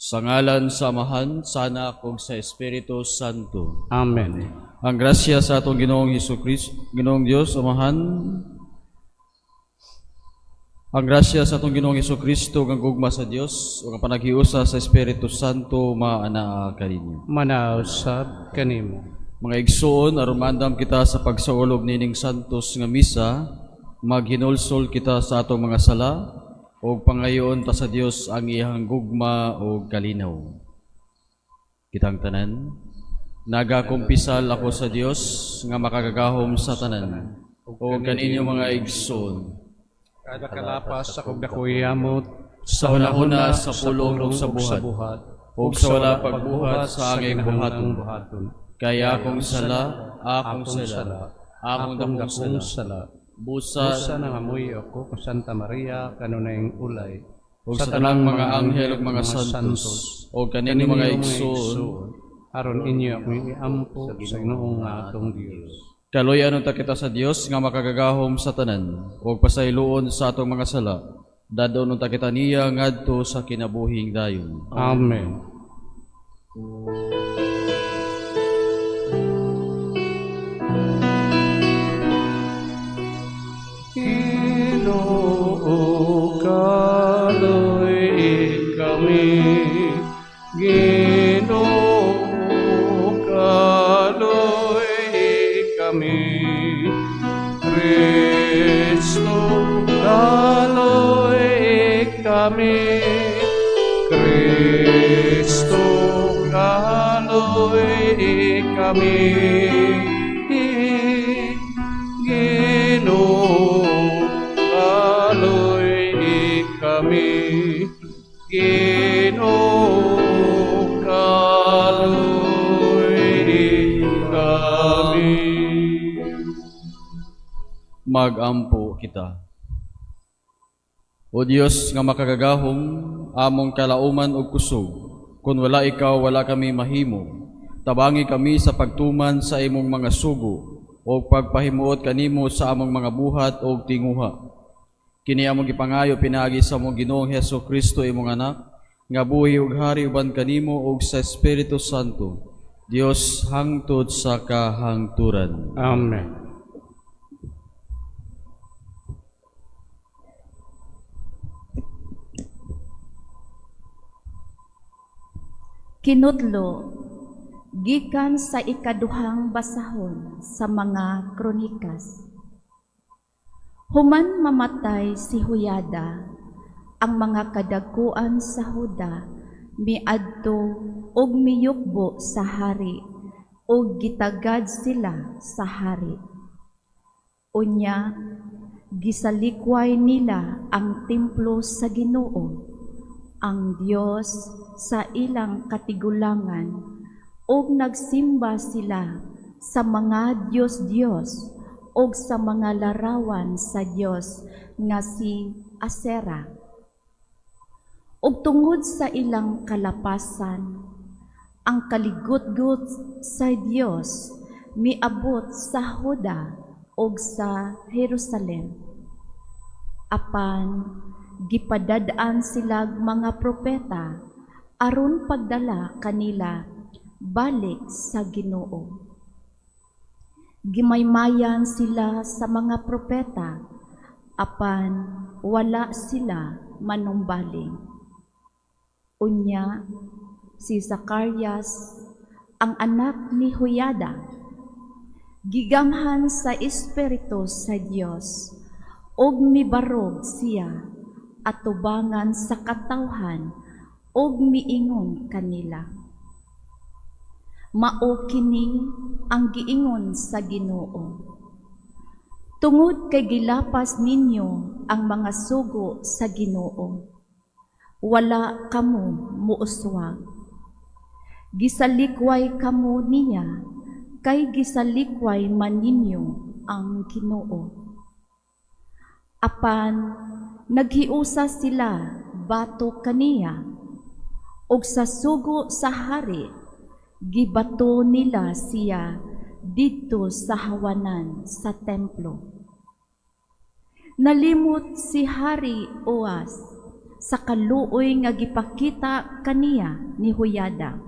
Sa ngalan sa Amahan, sa Anak ug sa Espiritu Santo. Amen. Ang grasya sa atong Ginoong Hesus Kristo, Ginoong Dios Amahan, ang grasya sa atong Ginoong Hesus Kristo ug ang gugma sa Dios ug ang panaghiusa sa Espiritu Santo maanaa kaninyo. Manaa usab kanimo. Mga igsoon, aron maandam kita sa pagsaulog nining santos nga misa, maghinulsol kita sa atong mga sala ug pangayoon ta sa Dios ang iyang gugma ug kalinaw. Kitang tanan, nagakumpisal ako sa Dios nga makagagahom sa tanan ug kaninyo, mga igsoon, Kada kalapas sa kog dakoy yamot sa hunahuna, sa pulong ug sa buhat, ug sa wala pagbuhat sa angay buhaton, buhaton. Kay akong sala, akong sala, akong dakong sala. Sala. Busa Busa nangamuyo ako kang Santa Maria, kanunayng ulay, ug sa tanang mga anghel ug mga santos, ug kaninyo, mga igsoon, aron inyo akong iampo sa Ginoo nga atong Dios. Kaluy-an unta kita sa Dios nga makagagahom sa tanan, ug pasayloon sa atong mga sala. Dad-on unta kita niya ngadto sa kinabuhing dayon. Amen. Ginoo, kaloy kami. Ginoo, kaloy kami. Kristo, kaloy kami. Kristo, kaloy kami. Ginoo, kaloy kami. Ginoo, kaloy kami. Magampo kita. O Dios nga makagagahom, among kalauman ug kusog, kun wala ikaw, wala kami mahimo. Tabangi kami sa pagtuman sa imong mga sugo ug pagpahimuot kanimo sa among mga buhat ug tinguha. Kini among gipangayo pinaagi sa among Ginoong Hesus Kristo, imong Anak, nga buhi ug hari uban kanimo ug sa Espiritu Santo, Dios hangtod sa kahangturan. Amen. Kinutlo gikan sa ikaduhang basahon sa mga Kronikas. Human mamatay si Huyada, ang mga kadakuan sa Huda miadto ug miyukbo sa hari ug gitagad sila sa hari. Unya gisalikway nila ang templo sa Ginoo, ang Dios sa ilang katigulangan, ug nagsimba sila sa mga Dios-Dios ug sa mga larawan sa Dios nga si Asera. Ug tungod sa ilang kalapasan, ang kaligutgut sa Dios miabot sa Huda ug sa Jerusalem. Apan gipadad-an silag mga propeta aron pagdala kanila balik sa Ginoo. Gimaymayan sila sa mga propeta, apan wala sila manumbaling. Unya, si Zacarias, ang anak ni Huyada, gigamhan sa Espiritu sa Dios, ug mibarog siya atubangan sa katawhan ug miingon kanila. Mao kini ang giingon sa Ginoo: Tungod kay gilapas ninyo ang mga sugo sa Ginoo, wala kamo muuswag. Gisalikway kamo niya, kay gisalikway man ninyo ang Ginoo. Apan naghiusa sila batok kaniya, ug sa sugo sa hari gibato nila siya didto sa hawanan sa templo. Nalimot si Hari Oas sa kaluoy nga gipakita kaniya ni Huyada,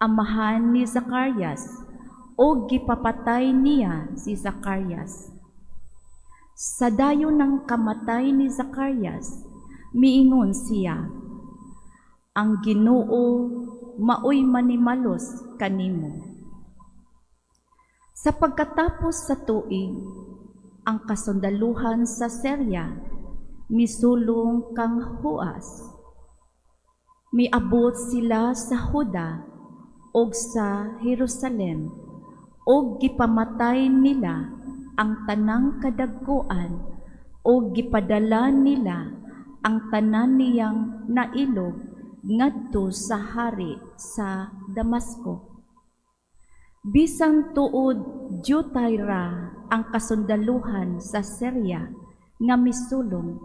amahan ni Zacarias, o gipapatay niya si Zacarias. Sa dayon ng kamatay ni Zacarias, miingon siya, "Ang Ginoo maoy manimalos kanimo." Sa pagkatapos sa tuig, ang kasundaluhan sa Syria misulong kang Huas. Miabot sila sa Huda og sa Jerusalem og gipamatay nila ang tanang kadagkuan og gipadala nila ang tanan niyang nailog ngadto sa hari sa Damasco. Bisan tuod dyutay ra ang kasundaluhan sa Syria nga misulong,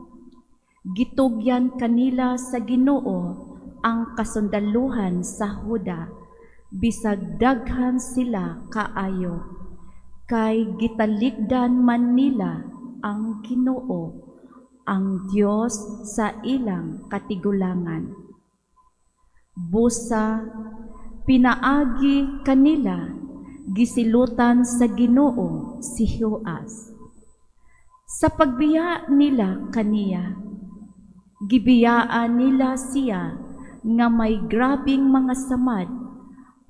gitugyan kanila sa Ginoo ang kasundaluhan sa Huda, bisag daghan sila kaayo, kay gitalikdan man nila ang Ginoo, ang Dios sa ilang katigulangan. Busa pinaagi kanila gisilutan sa Ginoo si Joas. Sa pagbiya nila kaniya, gibiyaan nila siya nga may grabing mga samad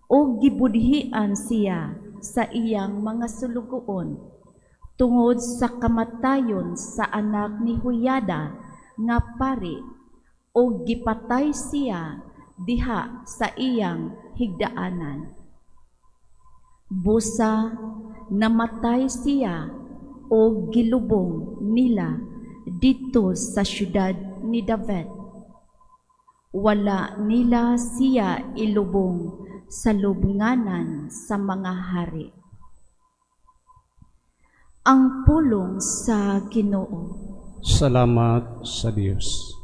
o gibudhian siya sa iyang mga sulugoon tungod sa kamatayon sa anak ni Huyada nga pari, o gipatay siya diha sa iyang higdaanan. Busa namatay siya o gilubong nila didto sa syudad ni David. Wala nila siya ilubong sa lubnganan sa mga hari. Ang pulong sa Ginoo. Salamat sa Dios.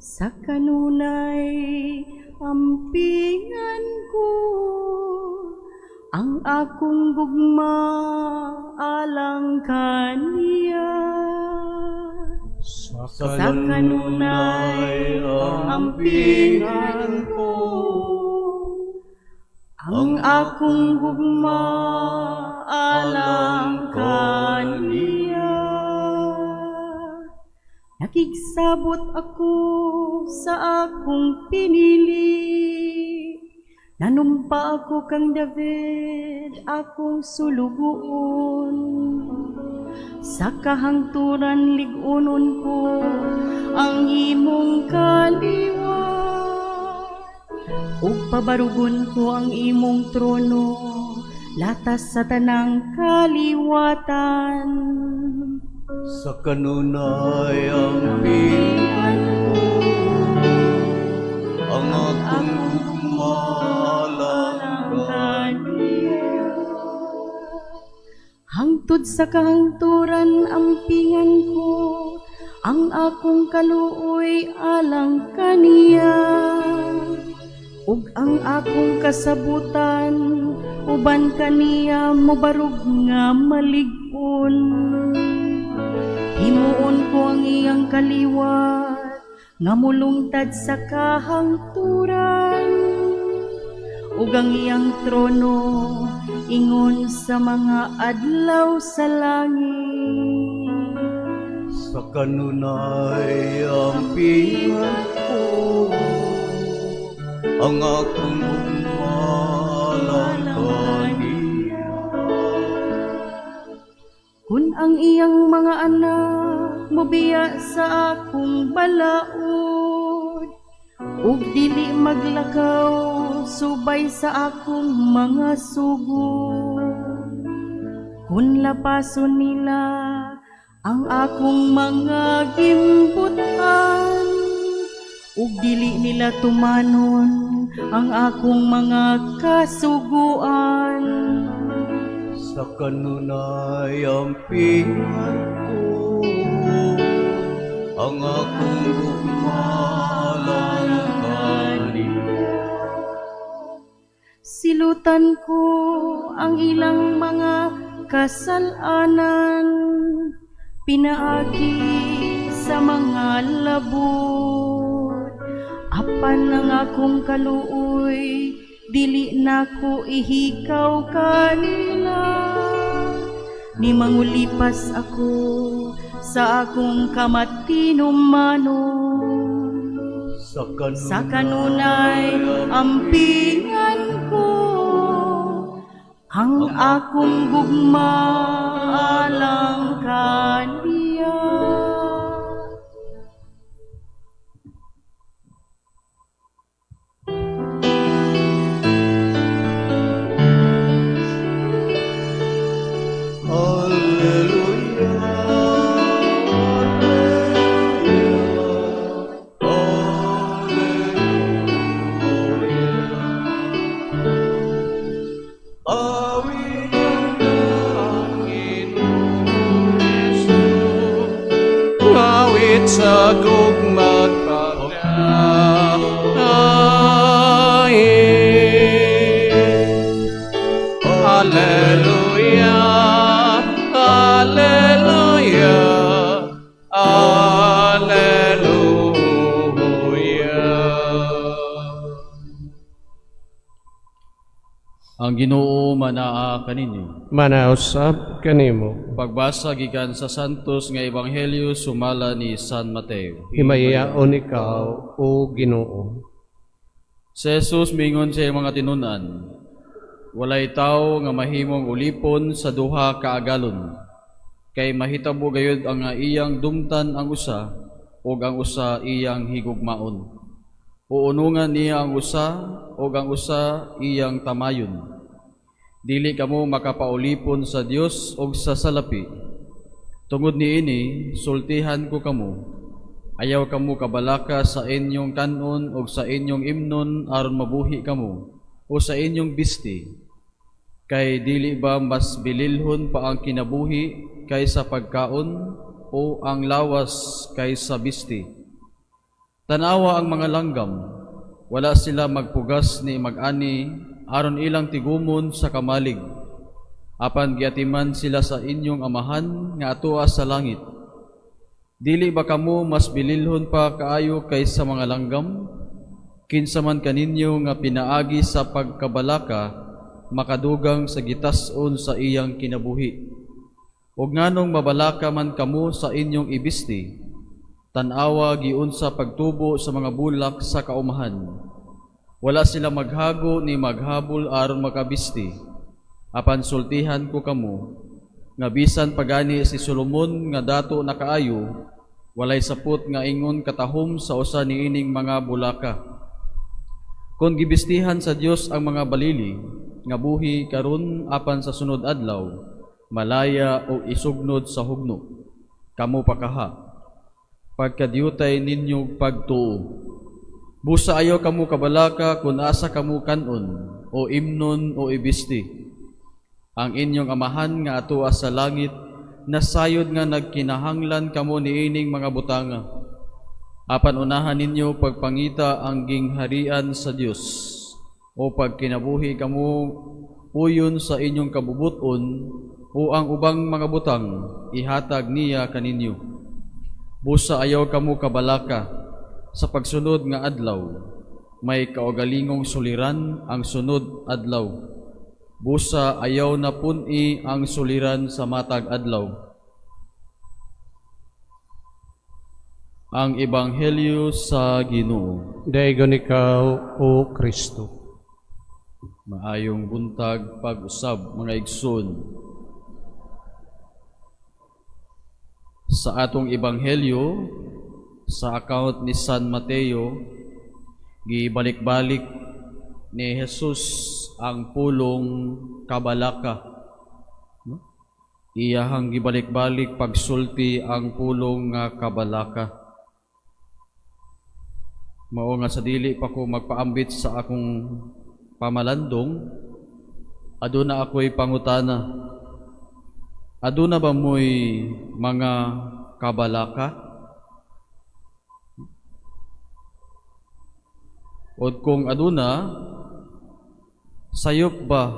Sa kanunay ampingan ko ang akong gugma alang kaniya. Sa kanunay ampingan ko ang akong gugma alang kaniya. Nakigsabot ako sa akong pinili, nanumpa ako kang David, akong sulugoon. Sa kahangturan lig-unon ko ang imong kaliwat, ug pabarugon ko ang imong trono latas sa tanang kaliwatan. Sa kanunay ampingan ko ang akong gugma alang kaniya. Hangtod sa kahangturan ampingan ko ang akong kaluoy alang kaniya, ug ang akong kasabutan uban kaniya mobarog nga malig-on. Himuon ko ang iyang kaliwat nga mulungtad sa kahangturan, ug ang iyang trono ingon sa mga adlaw sa langit. Sa kanunay ampingan ko ang akong gugma alang kaniya. Kun ang iyang mga anak mobiya sa akong balaod, ug dili maglakaw subay sa akong mga sugo, kun lapason nila ang akong mga gimbutan, ug dili nila tumanon ang akong mga kasuguan. Sa kanunay ampingan ko ang akong gugma alang kaniya. Silutan Gitugutan ko ang ilang mga kasalanan pinaagi sa mga labot. Apan ang akong kaluoy dili nako ihikaw kanila. Ni mangulipas ako sa akong kamatinumanon. Sa Sa kanunay ampingan ko ang akong gugma alang kaniya. Alleluia, Alleluia, Alleluia. Awit ang Ginoong Jesus, awit sa gugma'g pagdaig. Alleluia, Alleluia, Alleluia. Ang Ginoo manaa kaninyo. Manausab kanimo. Pagbasa gikan sa Santos nga Ebanghelyo sumala ni San Mateo. Himayaon ikaw, o Ginoo. Si Jesus mingon sa iyang mga tinun-an, walay tawo nga mahimong ulipon sa duha ka agalon, kay mahitabo gayud ang iyang dumtan ang usa ug ang usa iyang higugmaon. Uunungan niya ang usa ug ang usa iyang tamayon. Dili kamo makapaulipon sa Dios ug sa salapi. Tungod niini, sultihan ko kamo. Ayaw kamo kabalaka sa inyong kanon ug sa inyong imnon aron mabuhi kamo, o sa inyong bisti. Kay dili ba mas bililhon pa ang kinabuhi kaysa pagkaon o ang lawas kaysa bisti? Tanawa ang mga langgam, wala sila magpugas ni mag-ani aron ilang tigumon sa kamalig. Apan giatiman sila sa inyong amahan nga atoa sa langit. Dili ba kamo mas bililhon pa kaayo kaysa mga langgam? Kinsa man kaninyo nga pinaagi sa pagkabalaka makadugang sa gitas-on sa iyang kinabuhi. Ug nganong mabalaka man kamo sa inyong ibisti, tan-awa giunsa pagtubo sa mga bulak sa kaumahan. Wala sila maghago ni maghabol aron makabisti. Apan sultihan ko kamo, nga bisan pagani si Solomon nga dato na kaayo, walay sapot nga ingon katahom sa usa niining mga bulaka. Kon gibistihan sa Dios ang mga balili, nga buhi karon apan sa sunod adlaw, malaya o isugnod sa hugno, kamo pakaha, pagkadiyutay ninyo pagtuo. Busa ayaw kamo kabalaka kung asa kamo kanon, o imnon o ibisti. Ang inyong amahan nga atoa sa langit, nasayod nga nagkinahanglan kamo niining mga butanga. Apan unahan ninyo pagpangita ang gingharian sa Dios, o pagkinabuhi kamo uyon sa inyong kabubuton, o ang ubang mga butang ihatag niya kaninyo. Busa ayaw kamo kabalaka sa pagsunod nga adlaw, may kaugalingong suliran ang sunod adlaw. Busa ayaw na pun-i ang suliran sa matag adlaw. Ang Ebanghelyo sa Ginoo. Daigon ikaw, o Kristo. Maayong buntag pag-usab mga igsoon. Sa atong Ebanghelyo, sa account ni San Mateo, gibalik-balik ni Jesus ang pulong kabalaka. No? Iyahang gibalik-balik pagsulti ang pulong nga kabalaka. Mao nga sa dili pa ko magpaambit sa akong pamalandong, aduna ako'y pangutana. Aduna ba mo'y mga kabalaka? O kung aduna, Sayop ba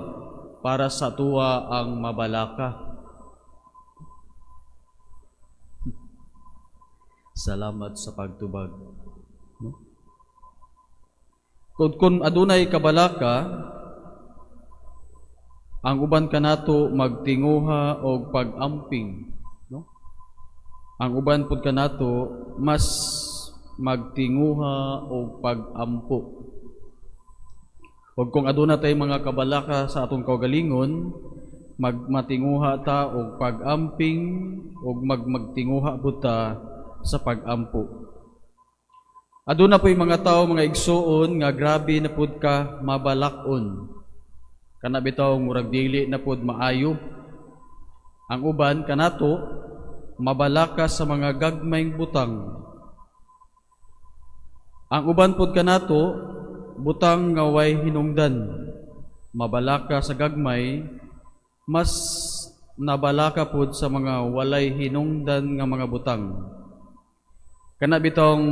para sa tuwa ang mabalaka? Salamat sa pagtubag. No? Kung adunay kabalaka, ang uban kanato magtinguha og pag-amping, no? Ang uban pud kanato mas magtinguha og pag-ampo. Og kung aduna tay mga kabalaka sa atong kaugalingon, magmatinguha ta og pag-amping og magmagtinguha pud ta sa pag-ampo. Aduna po'y mga tawo, mga igsuon, nga grabe na pud ka mabalak-on. Kana bitaw murag dili na pud maayo. Ang uban kanato mabalaka sa mga gagmayng butang. Ang uban pud kanato butang nga way hinungdan. Mabalaka sa gagmay, mas nabalaka pud sa mga walay hinungdan nga mga butang. Kana bitong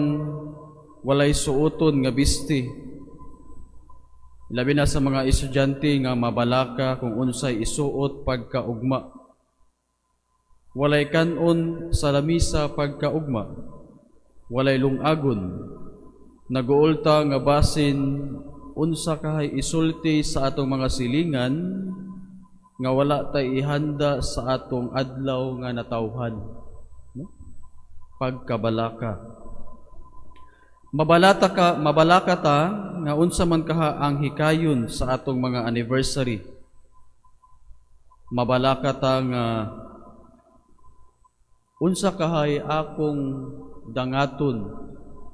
walay suoton nga bisti. Labi na sa mga estudyante nga mabalaka kung unsay isuot pagkaugma. Walay kanon sa lamisa pagkaugma. Walay lungagon. Naguulta nga basin unsa kahay isulti sa atong mga silingan nga wala tay ihanda sa atong adlaw nga natawhan. No? Pagkabalaka. Mabalaka ta nga unsa man kaha ang hikayon sa atong mga anniversary. Mabalaka ta nga unsa kahay akong dangaton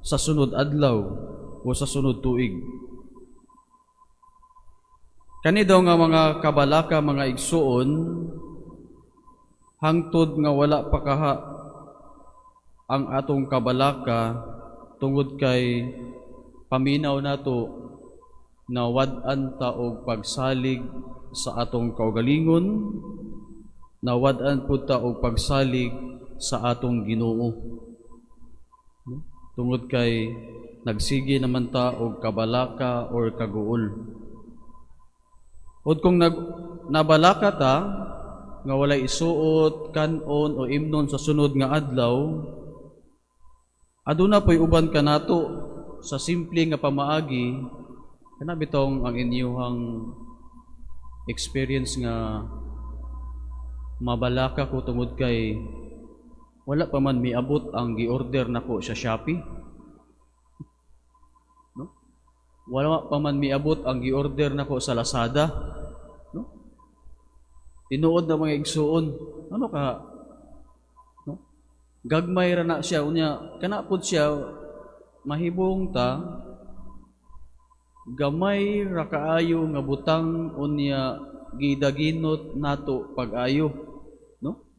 sa sunod adlaw o sa sunod tuig. Kani daw nga mga kabalaka, mga igsuon, hangtod nga wala pa kaha ang atong kabalaka tungod kay paminaw nato na wad-an ta og pagsalig sa atong kaugalingon, na wad-an pud ta og pagsalig sa atong Ginoo. Tungod kay nagsige naman ta og kabalaka or kaguol. Od kung nabalaka ta nga walay isuot, kanon o imnon sa sunod nga adlaw, aduna po'y uban kanato sa simple nga pamaagi. Kana bitong ang inyuhang experience nga mabalaka ko tungod kay wala pa man miabot ang gi-order nako sa Shopee. No? Wala pa man miabot ang gi-order nako sa Lazada. No? Tinuod na mga igsuon. Ano ka? No? Gagmay ra na siya unya kana pud siya mahibong ta gamay ra kaayo nga butang unya gidaginot nato pag-ayo, no?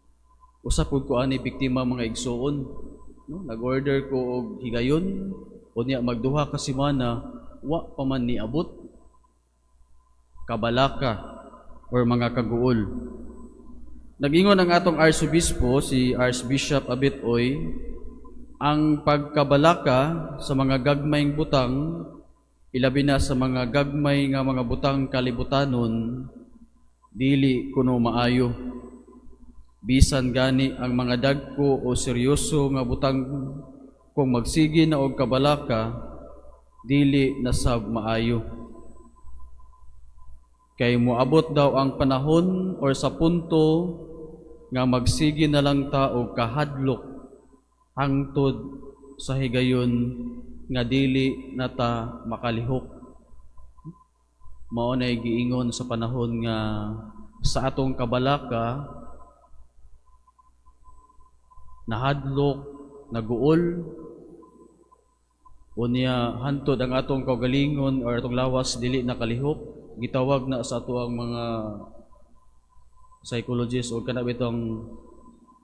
Usa pud ko ani biktima, mga igsuon, no? Nag-order ko og higayon unya magduha ka semana wa pa man niabot. Kabalaka or mga kaguol. Nag-ingon ang atong arsobispo, si Archbishop Abet Uy, ang pagkabalaka sa mga gagmayng butang, ilabi na sa mga gagmay nga mga butang kalibutanon, dili kuno maayo. Bisan gani ang mga dagko o seryoso nga butang, kung magsige na og kabalaka, dili na sab maayo. Kay moabot daw ang panahon or sa punto nga magsige na lang ta og kahadlok hangtod sa higayon nga dili na ta makalihok. Mao nay giingon sa panahon nga sa atong kabalaka nahadlok, naguol, unya hantod ang atong kaugalingon or atong lawas dili nakalihok, gitawag na sa ato ang mga psychologist o kana bitong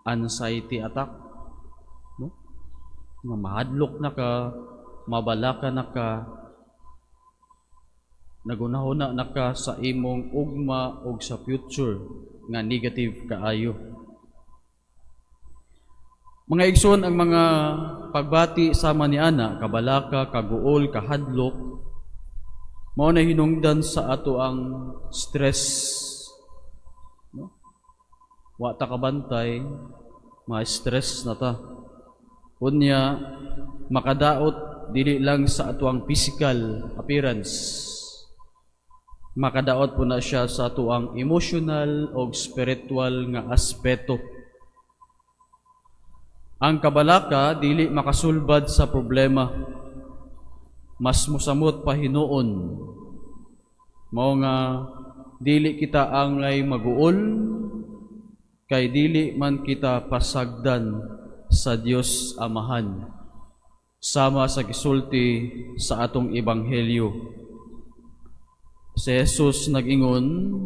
anxiety attack, no? Nga mahadlok na ka, mabalaka na ka, nagunahuna na ka sa imong ugma og sa future nga negative kaayo. Mga igsoon, ang mga pagbati sama ni ana, kabalaka, kaguol, kahadlok, Mao na hinungdan sa ato ang stress, no? Wa ta kabantay, ma-stress na ta. Unya makadaot dili lang sa ato ang physical appearance, makadaot po na siya sa ato ang emotional o spiritual nga aspeto. Ang kabalaka dili makasulbad sa problema, mas musamot pa hinuon. Mao nga dili kita angay maguol, kay dili man kita pasagdan sa Dios Amahan, sama sa gisulti sa atong ebanghelyo. Si Jesus nag-ingon,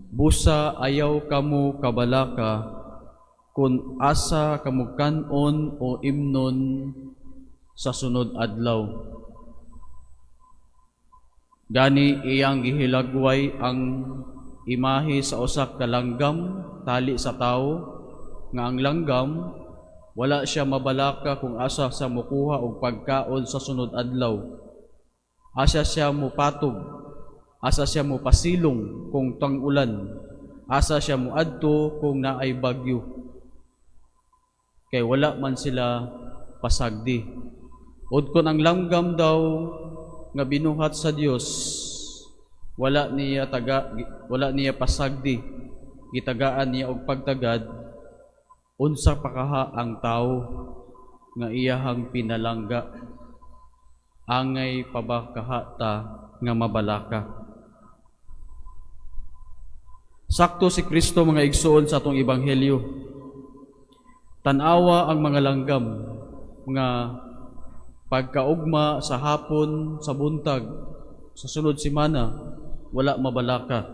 busa ayaw kamo kabalaka kung asa kamo kan-on o imnon sa sunod adlaw. Gani iyang gihilagway ang imahe sa usa ka langgam tali sa tawo, nga ang langgam wala siya mabalaka kung asa sa mukuha og pagkaon sa sunod adlaw. Asa siya mupatog, asa siya mupasilong kung tang-ulan, asa siya muadto kung naay bagyo. Kay wala man sila pasagdi. Ud kon ang langgam daw nga binuhat sa Dios, wala niya pasagdi, gitagaan niya og pagtagad, unsa pa kaha ang tawo nga iyahang pinalangga, angay pa ba kaha ta nga mabalaka. Sakto si Kristo mga igsoon sa atong ebanghelyo. Tan-awa ang mga langgam nga pagkaugma sa hapon, sa buntag, sa sunod semana, wala mabalaka.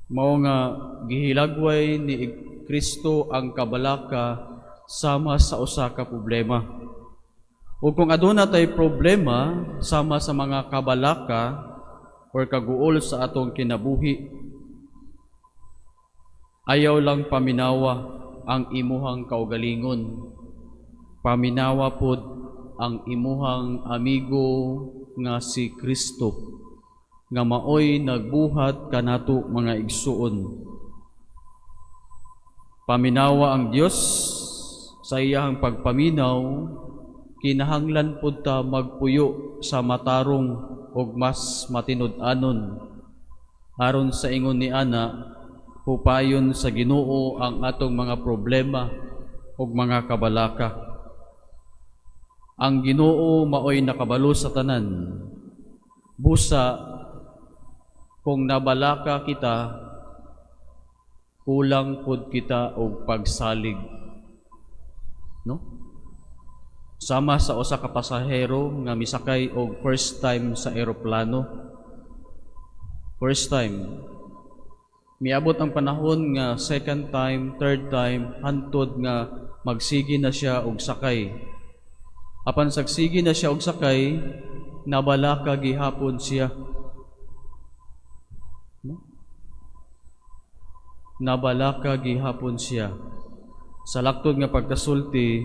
Mao nga gihilagway ni Kristo ang kabalaka sama sa usa ka problema. O kung aduna tay problema sama sa mga kabalaka or kaguol sa atong kinabuhi, ayaw lang paminawa ang imuhang kaugalingon. Paminawa pod ang imuhang amigo nga si Kristo, nga maoy nagbuhat kanato mga igsuon. Paminawa ang Dios sa iyahang pagpaminaw, kinahanglan pod ta magpuyo sa matarong ug mas matinud-anon. Aron sa ingon ni ana, hupayon sa Ginoo ang atong mga problema ug mga kabalaka. Ang Ginoo maoy nakabalo sa tanan. Busa kung nabalaka kita, kulang pud kita og pagsalig, no? Sama sa usa ka pasahero nga misakay og first time sa eroplano. First time. Miabot ang panahon nga second time, third time, hantod nga magsige na siya og sakay. Apan sagsige na siya og sakay, nabalaka gihapon siya. No? Nabalaka gihapon siya. Sa laktod nga pagkasulti,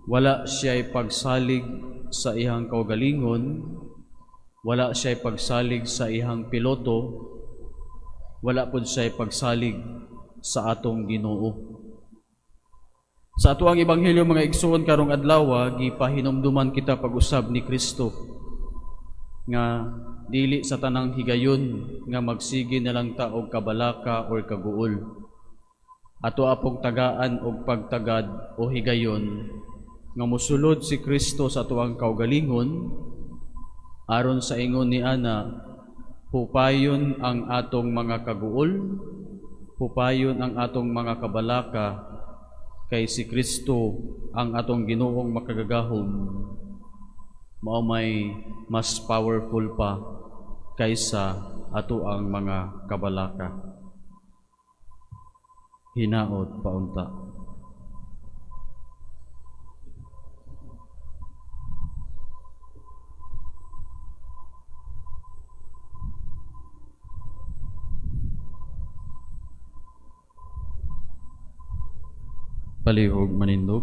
wala siya'y pagsalig sa iyang kaugalingon, wala siya'y pagsalig sa iyang piloto, wala pud siya'y pagsalig sa atong Ginoo. Sa ato ang ebanghelyo mga igsoon karong adlaw, gipahinumduman kita pag-usab ni Kristo nga dili sa tanang higayon nga magsige na lang ta og kabalaka or kaguol. Ato apong tagaan og pagtagad o higayon nga mosulod si Kristo sa atuang kaugalingon, aron sa ingon ni ana, hupayon ang atong mga kaguol, hupayon ang atong mga kabalaka, kay si Kristo ang atong Ginoong makagagahom, mao may mas powerful pa kaysa ato ang mga kabalaka. Hinaot paunta. Palihog manindog.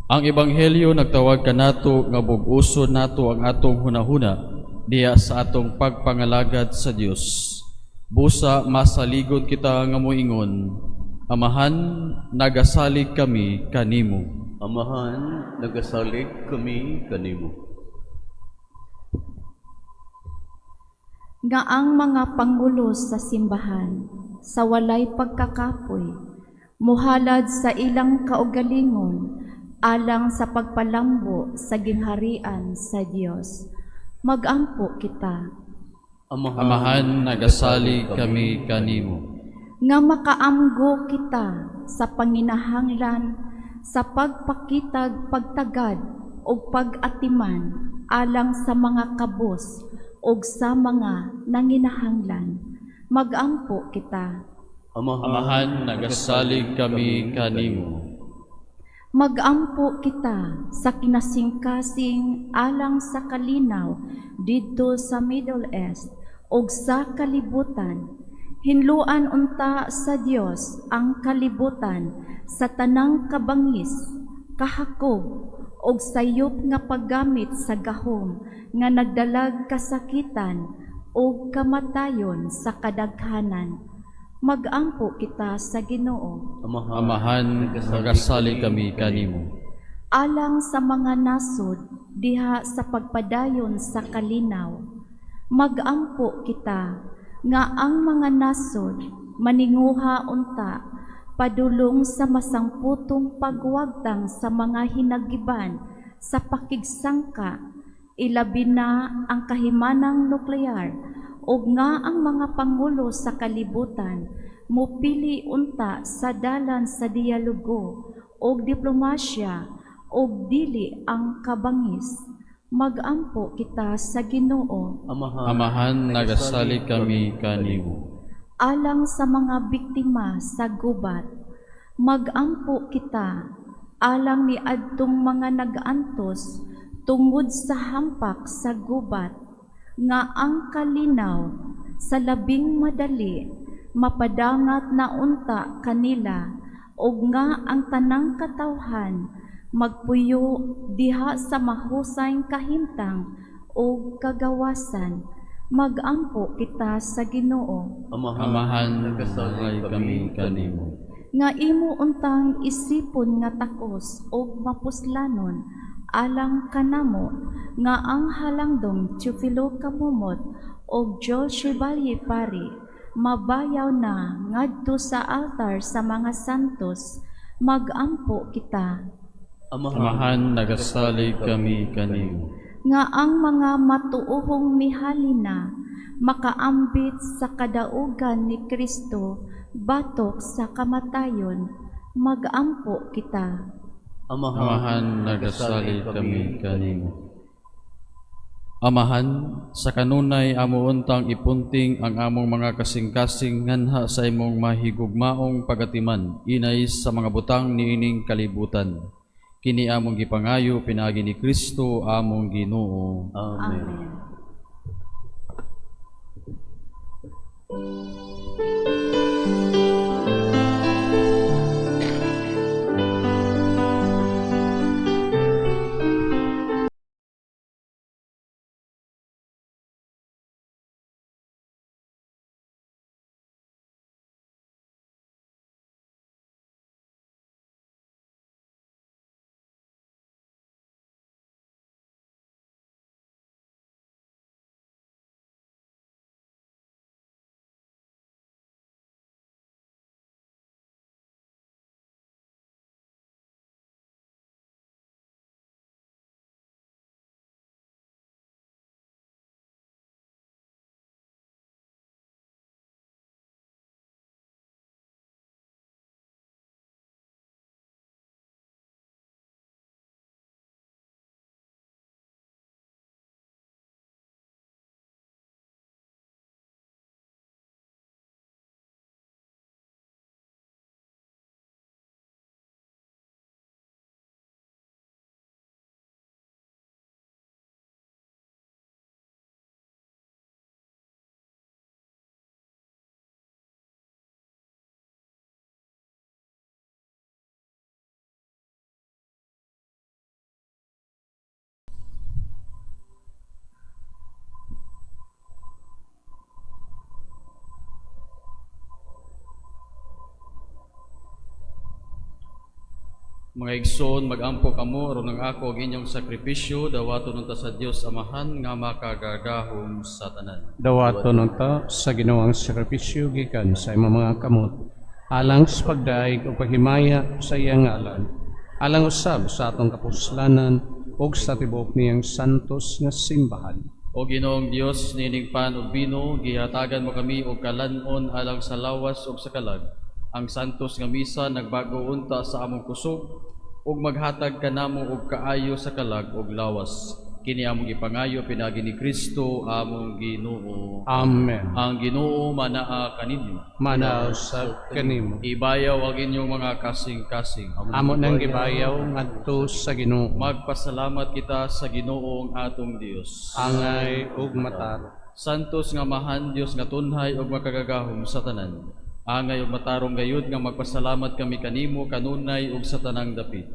Ang Ebanghelyo nagtawag kanato nga bug-uson nato ang atong hunahuna diha sa atong pagpangalagad sa Dios. Busa masaligon kita nga moingon, "Amahan, nagasalig kami kanimo." Amahan, nagasalig kami kanimo. Nga ang mga pangulo sa simbahan sa walay pagkakapoy muhalad sa ilang kaugalingon alang sa pagpalambo sa gingharian sa Dios. Magampo kita. Amahan, nagasalig kami kanimo. Nga makaamgo kita sa panginahanglan sa pagpakitag pagtagad o pag-atiman alang sa mga kabos o sa mga nanginahanglan. Magampo kita. Amahan, nagasalig kami kanimo. Magampo kita sa kinasingkasing alang sa kalinaw didto sa Middle East ug sa kalibutan. Hinluan unta sa Dios ang kalibutan sa tanang kabangis, kahakog ug sayop nga paggamit sa gahom nga nagdalag kasakitan ug kamatayon sa kadaghanan. Magampo kita sa Ginoo. Amahan, nagasalig kami kanimo. Alang sa mga nasod diha sa pagpadayon sa kalinaw, magampo kita nga ang mga nasod maninguha unta padulong sa masangputong pagwagtang sa mga hinagiban sa pakigsangka, ilabi na ang kahimanang nuklear, ug nga ang mga pangulo sa kalibutan mupili unta sa dalan sa dialogo ug diplomasya ug dili ang kabangis. Magampo kita sa Ginoo. Amahan, nagasalig kami kanimo. Alang sa mga biktima sa gubat, magampo kita alang ni adtong mga nag-antos tungod sa hampak sa gubat, nga ang kalinaw sa labing madali mapadangat na unta kanila, ug nga ang tanang katawhan magpuyo diha sa mahusay kahimtang ug kagawasan. Magampo kita sa Ginoo. Amahan, nagasalig kami kanimo. Nga imo untang isipon nga takos ug mapuslanon alang kanamo nga ang halangdong Teofilo Camomot ug Joel Chevalier Pari mabayaw na ngadto sa altar sa mga santos. Magampo kita. Amahan, nagasalig kami kanimo. Nga ang mga matuohong mihalina makaambit sa kadaugan ni Kristo batok sa kamatayon. Magampo kita. Amahan, nagasalig kami kanimo. Amahan, sa kanunay amo untang ipunting ang among mga kasing-kasing nganha sa imong mahigugmaong pagatiman inay sa mga butang niining kalibutan. Kini among gipangayo pinaagi ni Kristo among Ginoo. Amen. Amen. Mga igsoon, magampo kamo aron ang ako ug inyong sakripisyo dawaton unta sa Dios Amahan nga makagagahom sa tanan. Dawaton unta sa Ginoo ang sakripisyo gikan sa imong mga kamot, alang sa pagdayeg ug paghimaya sa iyang ngalan, alang usab sa atong kapuslanan ug sa tibuok niyang santos nga simbahan. O Ginoong Dios, niining pan ug bino, gihatagan mo kami og kalan-on alang sa lawas ug sa kalag. Ang santos nga misa nagbago unta sa among kusog ug maghatag kanamo og kaayo sa kalag ug lawas. Kini among gipangayo pinaagi ni Kristo among Ginoo. Amen. Ang Ginoo manaa kaninyo. Manaa usab kanimo. Ibayaw ang inyong mga kasing-kasing. Amo nang gibayaw ngadto sa Ginoo. Magpasalamat kita sa Ginoo ang atong Dios. Angay ug matarong. Santos nga Amahan, Dios nga tunhay ug makagagahom sa tanan. Angay ug matarong gayud nga magpasalamat kami kanimo kanunay ug sa tanang dapit.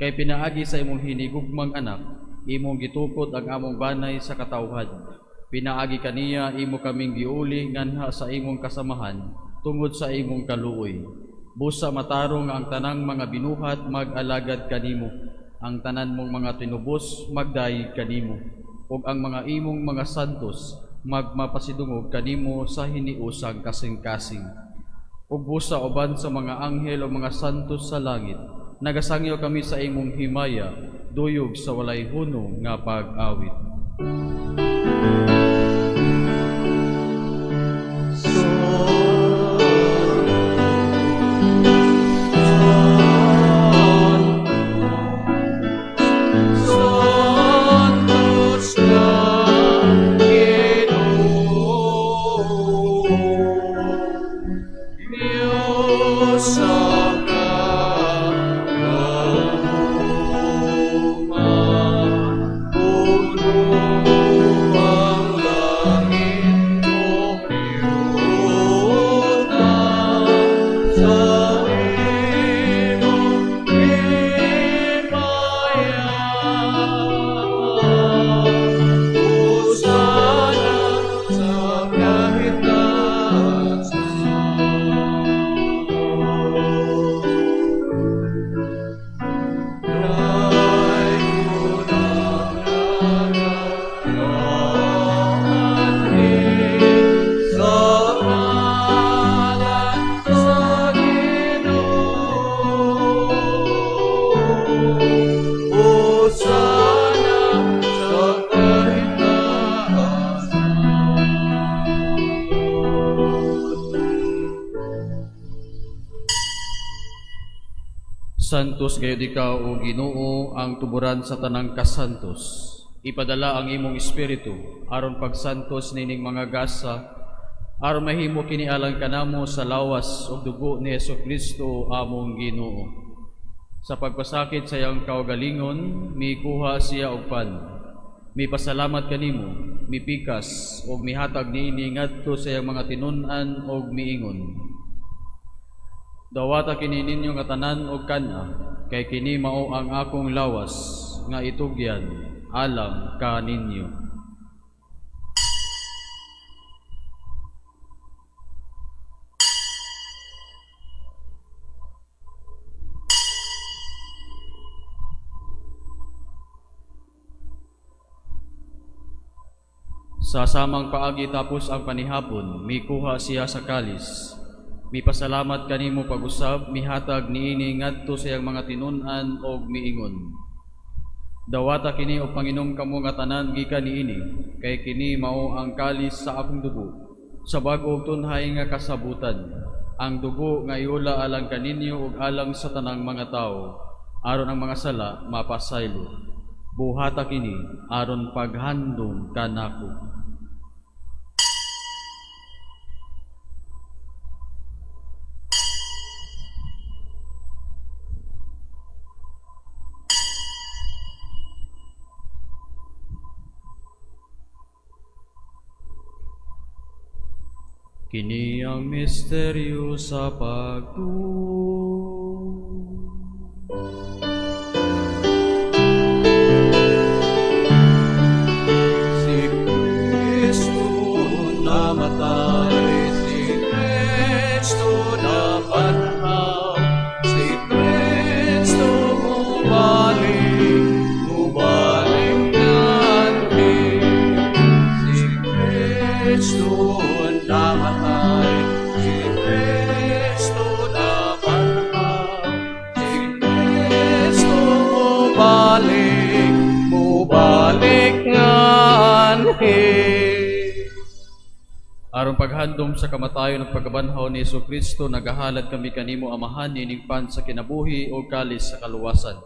Kay pinaagi sa imong hinigugmang anak, imong gitukod ang among banay sa katawhan. Pinaagi kaniya imo kaming giuli nganha sa imong kasamahan tungod sa imong kaluoy. Busa matarong ang tanang mga binuhat mag-alagad kanimo, ang tanan mong mga tinubos magdayeg kanimo, ug ang mga imong mga santos magmapasidungog kanimo sa hiniusang kasing-kasing. Ug busa uban sa mga anghel o mga santos sa langit, nagasangyo kami sa imong himaya, duyog sa walay hunong nga pag-awit. Santos ka, Ginoo, Diyos sa kagahuma, puno ang langit ug yuta sa imong himaya. Hosana sa kahitaasan. Dayon ang nagaanhi sa ngalan sa Ginoo. Hosana sa kahitaasan. Santos gayud ikaw, o Ginoo, ang tuburan sa tanang kasantos. Ipadala ang imong espiritu aron pagsantos nining mga gasa, aron mahimo kini alang kanamo sa lawas ug dugo ni Hesukristo among Ginoo. Sa pagpasakit sa iyang kaugalingon, mikuha siya og pan. Mipasalamat kanimo, mipikas ug mihatag niini ngadto sa iyang mga tinun-an ug miingon: "Dawata kini ninyo nga tanan og kan-a, kay kini mao ang akong lawas nga itugyan alang kaninyo." Sa samang paagi tapos ang panihapon, mikuha siya sa kalis. Mipasalamat kanimo pag-usab, mihatag niini ngadto sa iyang mga tinun-an og miingon: "Dawata kini og panginom kamo nga tanan gikan niini, kay kini mao ang kalis sa akong dugo, sa bag-o ug tunhay nga kasabutan, ang dugo nga iula alang kaninyo ug alang sa tanang mga tawo, aron ang mga sala mapasaylo. Buhata kini aron paghandom kanako." Kini ang misteryo sa pagtuo. Si Kristo namatay, si Kristo nabanhaw, si Kristo Namatay, si Kristo nabanhaw, si Kristo mobalik, mobalik nganhi. Aron paghandom sa kamatayon ug pagkabanhaw ni Hesus Kristo, nagahalad kami kanimo, Amahan, ining pan sa kinabuhi o kalis sa kaluwasan.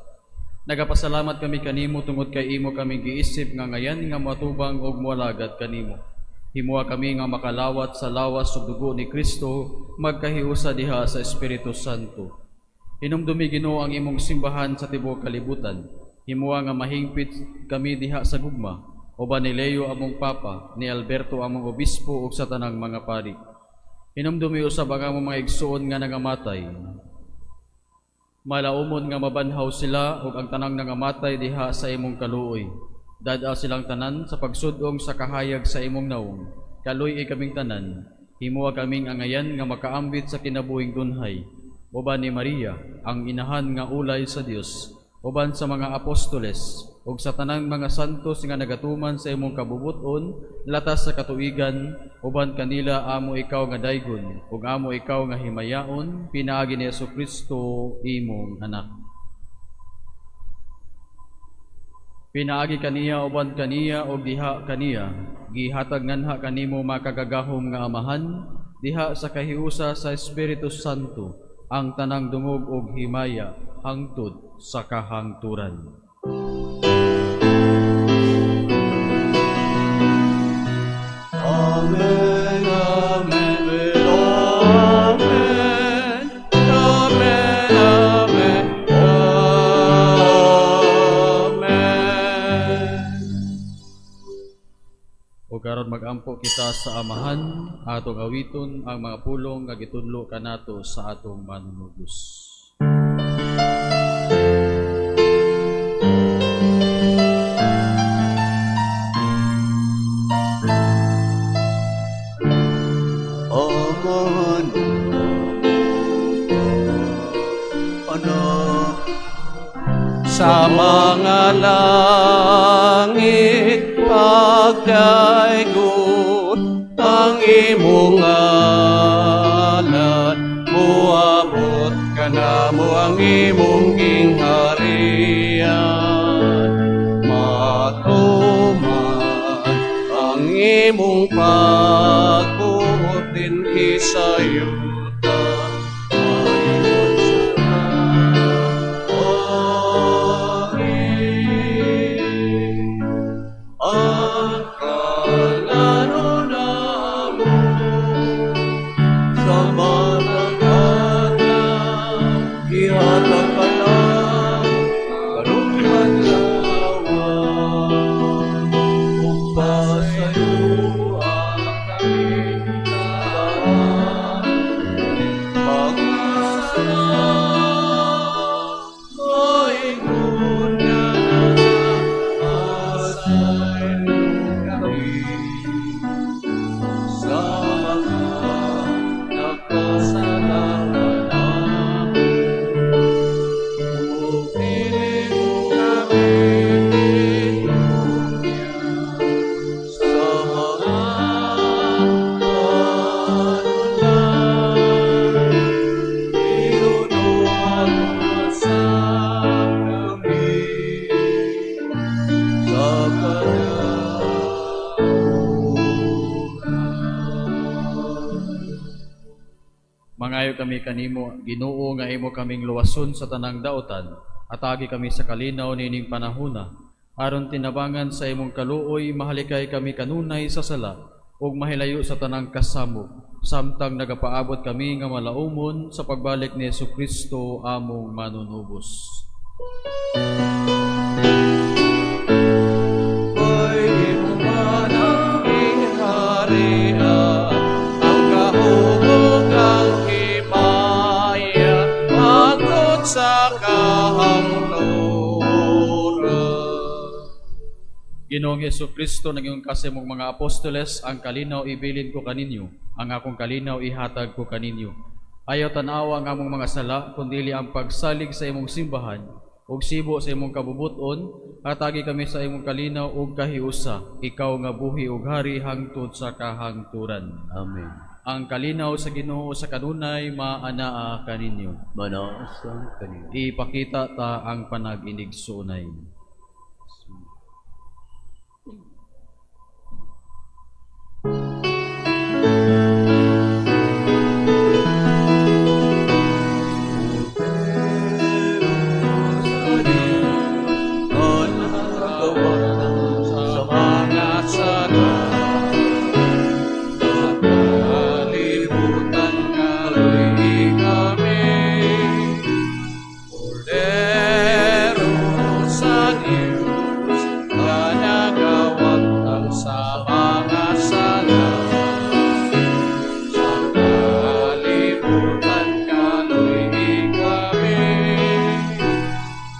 Nagapasalamat kami kanimo tungod kay imo kami giisip nga ngayan nga moatubang og moalagad kanimo. Himoa kami nga makalawat sa lawas ug dugo ni Kristo, magkahiusa diha sa Espiritu Santo. Hinumdumi, Ginoo, ang imong simbahan sa tibuok kalibutan. Himoa nga mahingpit kami diha sa gugma uban ni Leo among Papa, ni Alberto among Obispo ug sa tanang mga pari. Hinumdumi usab ang among mga igsuon nga nangamatay. Malaumon nga mabanhaw sila ug ang tanang nangamatay diha sa imong kaluoy. Dad-a silang tanan sa pagsudong sa kahayag sa imong nawong. Kaluy-i kaming tanan. Himoa kaming angayan nga makaambit sa kinabuhing dunhay. Uban ni Maria, ang inahan nga ulay sa Dios, uban sa mga apostoles, ug sa tanang mga santos nga nagatuman sa imong kabubut-on latas sa katuigan, uban kanila amo ikaw nga daygon ug amo ikaw nga himayaon pinaagi ni Kristo imong anak. Pinaagi kaniya, uban kaniya ug diha kaniya, gihatag nganha kanimo, makagagahom nga Amahan, diha sa kahiusa sa Espiritu Santo, ang tanang dungog ug himaya hangtod sa kahangturan. Amen, amen, amen, amen, amen, amen. O karon magampo kita sa Amahan, atong awiton ang mga pulong nga gitudlo kanato sa atong manunubos. Amahan, Anak, Sa mga langit pagdaygon ang imong ngalan, moabot kanamo ang imong gingharian, matuman ang imong pagbuot dinhi sa yuta maingon sa langit. Ang kalano namo sa matag adlaw, ihatag kanamo karong adlaw, ug pasayloa kami sa pag-asa, maingon nga nagapasaylo kami sa mga nagkasala kanamo. Ug dili mo kami itugyan sa mga panulay, pero luwasa kami sa kadautan. Mangayo kami kanimo, Ginoo, nga imo kaming luwason sa tanang daotan. Atagi kami sa kalinaw nining panahona, aron tinabangan sa imong kaluoy mahalikay kami kanunay sa sala ug mahilayo sa tanang kasamok, samtang nagapaabot kami nga malaumon sa pagbalik ni Kristo among manunubos. Kay imo man ang gingharian, ang gahom ug ang himaya, hangtod sa kahangturan. Ginoong Hesus Kristo, nag-ingon ka sa imong mga apostoles, "Ang kalinaw ibilin ko kaninyo, ang akong kalinaw ihatag ko kaninyo. Ayaw tanawa ang among mga sala, kundili ang pagsalig sa imong simbahan, ug sibo sa imong kabubuton, Hatagi kami sa imong kalinaw ug kahiusa, ikaw nga buhi ug hari hangtod sa kahangturan. Amen. Ang kalinaw sa Ginoo sa kanunay maanaa kaninyo. Manaa usab kanimo. Ipakita ta ang panag-inigsoonay. Sa mga sala sa kalibutan, kaluy-i kami. Kordero sa Diyos nga nagawagtang sa mga sala sa kalibutan, kaluy-i kami.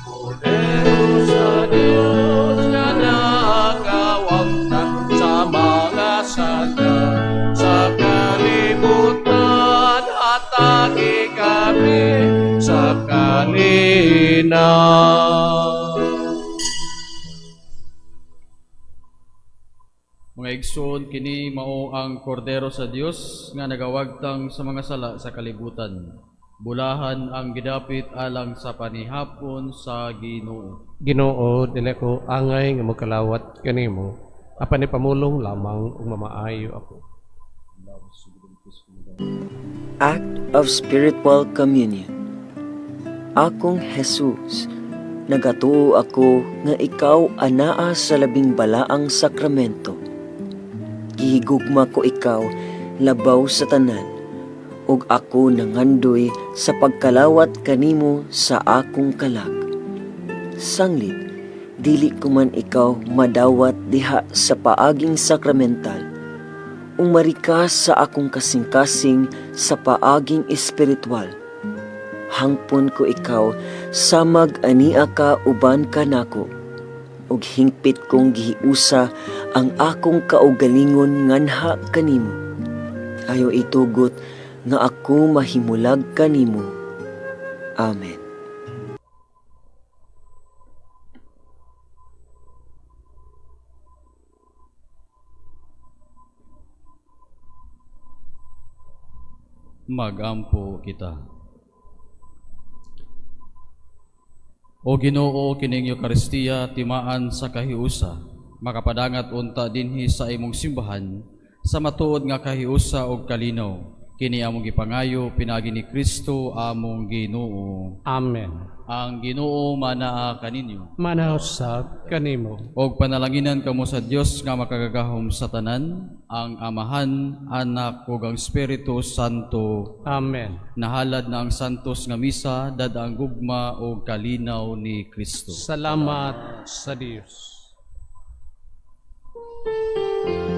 Kordero sa Diyos nga nagawagtang sa mga sala sa kalibutan, hatagi kami sa kalinaw. Mga igsoon, kini mao ang kordero sa Dios nga nagawagtang sa mga sala sa kalibutan. Bulahan ang gidapit alang sa panihapon sa Ginoo. Ginoo, dili ko angay nga mokalawat kanimo, apan ipamulong lamang ug mamaayo ako. Act of Spiritual Communion. Akong Jesus, nagatuo ako nga ikaw anaa sa labing balaang sakramento. Gihigugma ko ikaw labaw sa tanan, ug ako nangandoy sa pagkalawat kanimo sa akong kalag. Sanglit, dili ko man ikaw madawat diha sa paaging sakramental, umari ka sa akong kasing-kasing sa paaging espiritual. Hangpon ko ikaw samag ania ka uban kanako, ug hingpit kong gihiusa ang akong kaugalingon nganha kanimo. Ayaw itugot nga ako mahimulag kanimo. Amen. Magampo kita. O Ginoo, kining Eukaristiya timaan sa kahiusa, makapadangat unta dinhi sa imong simbahan sa matuod nga kahiusa og kalinaw. Kini among gipangayo pinaagi ni Kristo among Ginoo. Amen. Ang Ginoo manaa kaninyo. Manaa usab kanimo. Og panalanginan kamo sa Dios nga makagagahom sa tanan, ang Amahan, Anak ug ang Espiritu Santo. Amen. Nahalad na ang santos nga misa, dad ang gugma ug kalinaw ni Kristo. Salamat sa Dios.